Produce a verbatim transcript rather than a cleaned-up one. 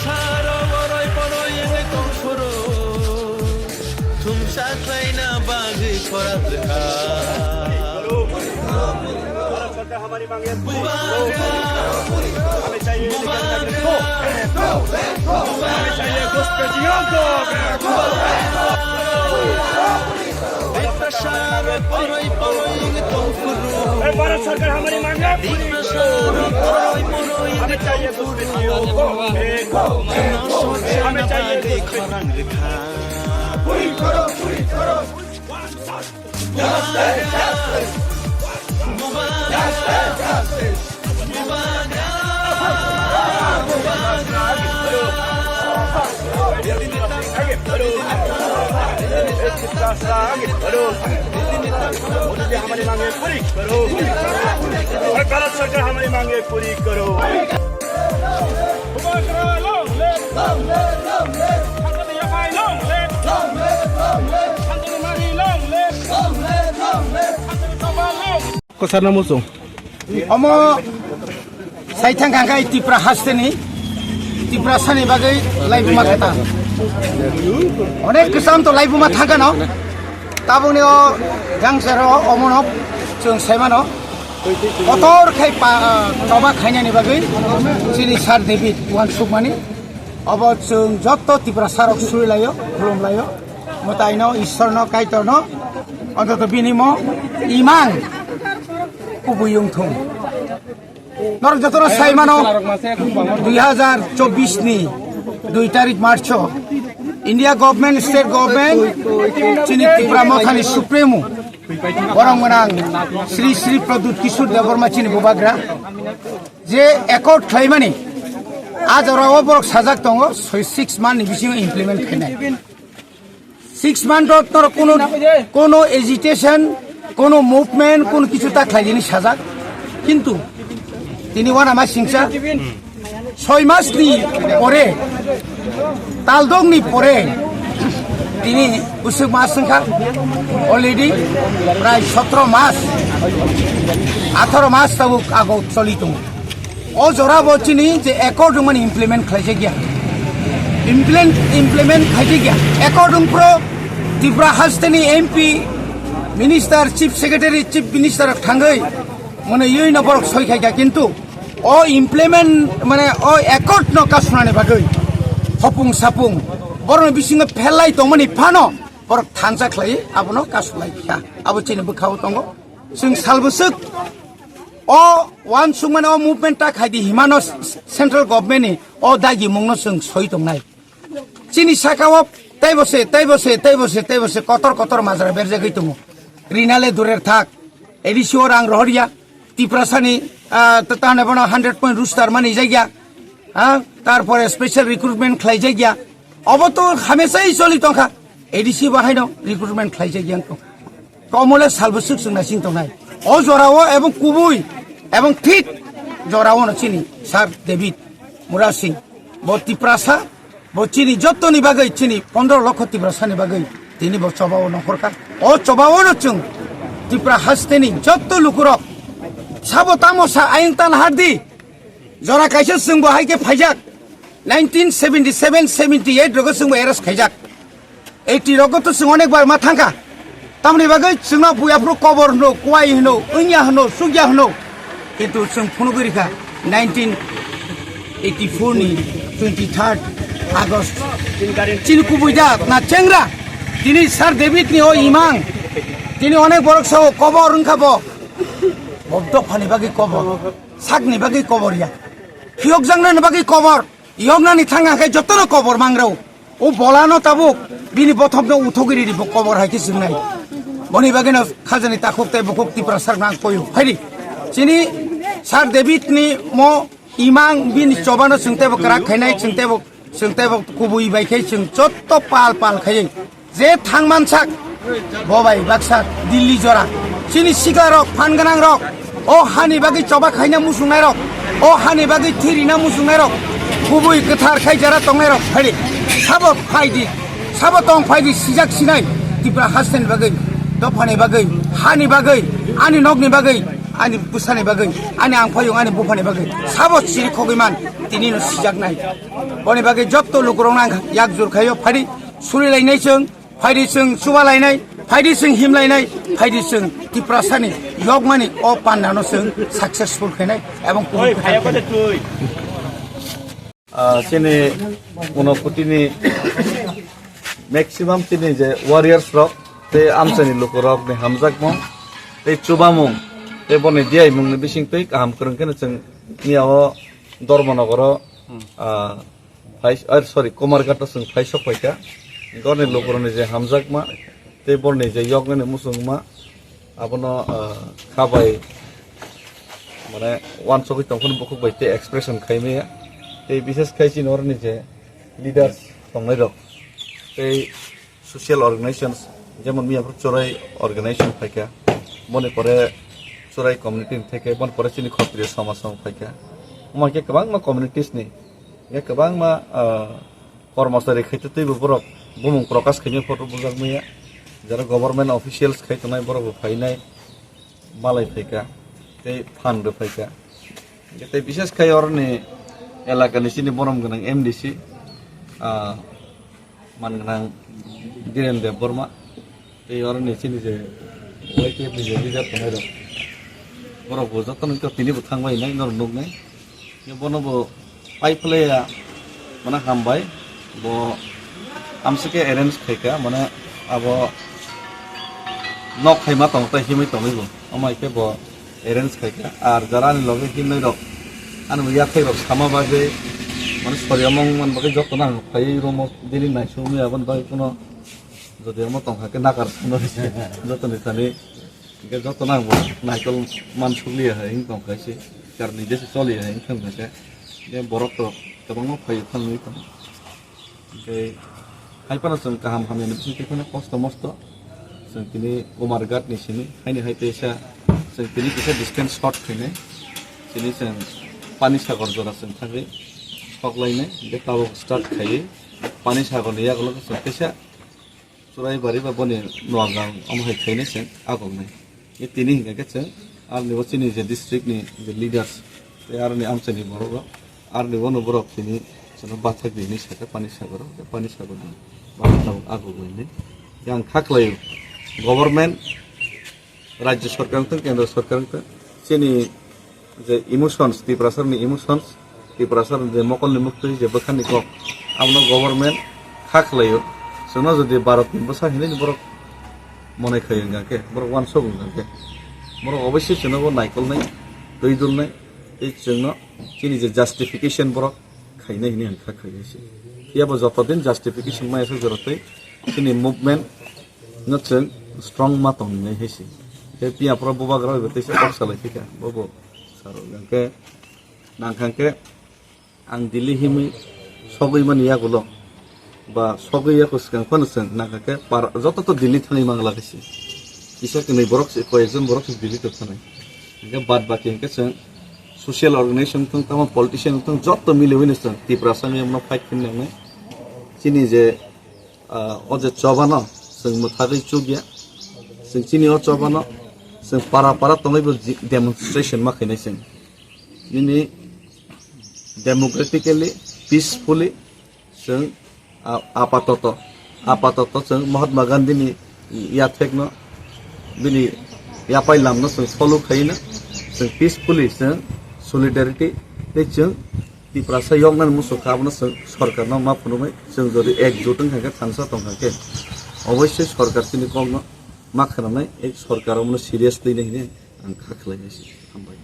Saro boroi boroi wngwi tongphuru, thumsa khlaina bagwi khorang rwkha. Bubagra, bubagra, bubagra. Tiprasa rok poroi poroi wngwi tongphuru. ए, भारत सरकार हमारी मांगे पूरी करो। Tiprasa rok poroi poroi wngwi tongphuru. हमें चाहिए कुछ भी हो। हमें चाहिए कुछ भी। Khorang rwkha. Bubagra, bubagra. हमारी मांगे पूरी करो। भारत सरकार हमारी मांगे पूरी करो। Long live! Long live! Long live! Long live! Long live! Long live! Long live! Long live! Long live! Kwchar na muchung. Omo sai thang kha khe Tipra hasteni, Tiprasani bagwi laibuma kha ta. Onek kwcham to laibuma thang kha no. Tabukni o gangsero omono chwng sai mano. Kotor khai pa, choba khainani bagwi chini Sir David uansukmani. Obo chwng jotto Tiprasa rok surilaio, khulumlaio. Mwtaino, Ishwarno, Kaitorno, antoto bini mo imang kubui wngthung. Norok jotono sai mano, dui hazar chobbish ni dui tarik March o India government, state government, chini Tipra Mothani Supremo, borok gwnang Sri Sri Pradyut Kishore Debbarma chini bubagra, je accord khlaimani, a jorao borok sajak tongo, soi six month ni bisingo implement khainai. Six month o toro kono, kono agitation, kono movement, kono kichu ta khlaijani sajak. Kintu tini wana ma singcha soi mas ni pore, taldong ni pore, tini usuk mas wngkha, already prai sotro mas, atharo mas tabuk ago choli tongo. O jora bo chini je accord wngmani implement khlaijak ya. Implement, implement khlaijak ya. Accord wngphro Tripura hasteni M P, minister, chief secretary, chief minister rok thangwi mane yui no borok soi khaikha, kintu o implement mane o accord no kasunani bagwi hopung sapung borokni bisingo phelai tongmani phano borok thansa khlai abono kasulai kha. Abo chini bwkhao tongo. Chwng salbwswk o uansukmani o movement ta khaidi himano central government ni o dagimungno chwng soi tongnai. Chini sakao teibo se, teibo se, teibo se, teibo se kotor kotor majra berjagwi tongo. Rinale durer thak, A D C o rang rohorya, Tiprasani, ah, ta-, tahone bono hundred point roster mani jagya, ah, tarpore special recruitment khlai jagya. Obo to hamesai choli tongkha, A D C bo haino recruitment khlai jagya wngkha. Komole salbwswk chwng naising tongnai. O jorao ebong kubui, ebong thik jorao no chini Sir David Murasing, bo Tiprasa, bo chini jottoni bagwi, chini pondro lokho Tiprasani bagwi tini bo chobao nongkhorkha. O chobao no chwng Tripura hasteni jotto lukurok sabo tamo sa ayang tan hardi. Jora kaisa chwngbo hai khe phaijak. Nineteen seventy seven seventy eight rogo chwngbo arrest khaijak. Eighty rogo to chwng onek bar ma thangkha. Tamoni bagwi chwngno buyaphuru kobor hwno, kuai hwno, wngya hwno, chukya hwno. Kintu chwng phunugwi rikha nineteen eighty four ni twenty third August. Chini kubui da na chengra. Tini Sir David ni o imang. Tini onek borok sao kobor wngkha bo. Bo dophani bagwi kobor. Sakni bagwi kobor ya. Phiyokjaknani bagwi kobor. Yoknani thang hwnkhe jotono kobor mangrao. O bolano tabuk bini bothopno uthogwi ridi bo kobor hai khe chwngnai. Boni bagwino khajani takhuk tei bukhuk Tiprasa rokno ang koyo. Phaidi. Chini Sir David ni mo imang bini chobano chwng teibo kwrak khainai, chwng teibo, chwng teibo kubui bai khe chwng jotto pal pal khaiwi. Je thangman sak, bo bai baksa Delhi jora. Chini sikla rok, phan gwnang rok, o hani bagwi choba khaina muchungnai rok, o hani bagwi thwi rina muchungnai rok, kubui kwthar khai jara tongnai rok, phaidi. Sabo phaidi, sabo tong phaidi, sijak sinai, Tripura hasteni bagwi, dophani bagwi, hani bagwi, ani nokni bagwi, Ani bwsani bagwi, ani angphayung, ani buphani bagwi sabo chiri khogwi man, tini no sijaknai. Boni bagwi jotto lukurokno ang yak jur khaio, phaidi suri lainai chwng, phaidi chwng chuba lainai, phaidi chwng him lainai, phaidi chwng Tiprasani yokmani o pandano chwng successful khainai ebong kubun kwthang khainai. Ah, chini Unakoti ni maximum chini je warriors rok tei amchaini lukurok ni hamjakmung tei chubamung tei borni diyaimung ni bising twi kaham kwrwng kheno chwng miya o Dharmanagaro, ah, phai, ah, sorry, Kumarghat o chwng phai sok phaikha. Gorni lukurok ni je hamjakma tei borni je yoknani muchungma abono, ah, kha bai mane uansugwi tongphano bukhuk bai tei expression khaimaya. Tei bishes khai chini oroni je leaders tongnai rok tei social organizations, jemon miya phuru Chorai organization phaikha, boni pore Chorai community ni theke, boni pore chini Khotriya samaj rok phaikha. Omo hai khe kwbangma communities ni, hingkhe kwbangma, ah, kormosari khaitwi twibo borok bumung prokash khaimaya photo bujakmaya. Jara government officials khai tongnai borok bo phainai. Malai phaikha, tei phan rw phaikha. Tei bishes khai oroni elaka ni chini borom gwnang M D C, ah, man gwnang Dhiren Debbarma, tei oroni chini je Y T F ni je leader tongnai rok, borok bo joto no tini bo thang bai nai, norok nuk nai. Bono bo pai phlaiya, mane hambai, bo amsike arrange khaika, mane abo nok khaima tong tai himwi tongwi bo, omo hai khe bo arrange khaika. Ar jara ani loge himnai rok, ani bo yathai rok sama bagwi, mane sori omong man bagwi joto no ang phaiwi room o daily naisumwi aboni bagwi kuno jodi omo tongkha khe nakar sano joto ni thani. Hingke joto nang bo naikol man sukliya hai wng tong kha se, karni jesa choliya hai wng thang kha se, hingke borok rok kwbangma phai thangwi tongo. Hingke hai phano chwng kaham hamya ni bisingtwi phano kosto mosto chwng tini Kumarghat ni simi haini hai teisa chwng tini kisa distance short khainai, tini chwng Panisagar jora chwng thangwi sok lainai, hingke tabuk start khaiwi Panisagar ni yagulo chwng teisa Churaibari ba boni Noagang omo hai khainai chwng agognai. E tini hingka khe chwng aroni bo chini je district ni je leaders tei aroni amchaini borok rok aroni bono borok tini chwngno bathak di hinwi sakha Panisagar o, Panisagar ni bathak tabuk agognai. Yang kha khlaio government Rajya Sarkar wngthung, Kendra Sarkar wngthung, chini je emotions, Tiprasarni emotions, Tiprasarni je mokolni muktwi je bwkhani kok, abono government kha khlaio. Chwngno jodi Bharatni bwsa hinwi borok monai khai wngkha khe, borok uansuk wngkha khe, borok obossoi chwngno bo naikolnai, twi dulnai, tei chwngno chini je justification borok khainai hinwi ang kha khainai se. Phiya bo joto din justification maya se jora tei chini movement no chwng strong ma tong nai hai se. Tei phiya phoro bubagra bai tei se kok salai thika bo bo saro hingke nang kha khe ang Delhi himwi sogwi mani yagulo ba sogwi yaku swkang phano chwng nang kha khe par joto to Delhi thangwi mangla khe se. Kisa kwnwi borok se, koi ekjon borok se Delhi to thanai. Hingke bad baki hingke chwng social organization wngthung, tamo politician wngthung, joto miliwi no chwng Tiprasa ni omo fight khin nangnai. Chini je, ah, o je chobano chwng mwthagwi chukya, chwng chini o chobano chwng para para tongwi bo ji-, demonstration ma khainai chwng. Nini democratically, peacefully, chwng, a-, apatoto, apatoto chwng Mahatma Gandhi ni yathekno, bini yapai lamno chwng follow khaina, chwng peacefully, chwng solidarity tei chwng Tiprasa yoknani muchung kha, abono chwng sorkarno ma phunuknai. Chwng jodi ekjut wngkha khe, thansa tongkha khe, obossoi sorkar chini kokno ma khwnanai, ei sorkar omono serious twi nai hinwi ang kha khlainai se. Hambai.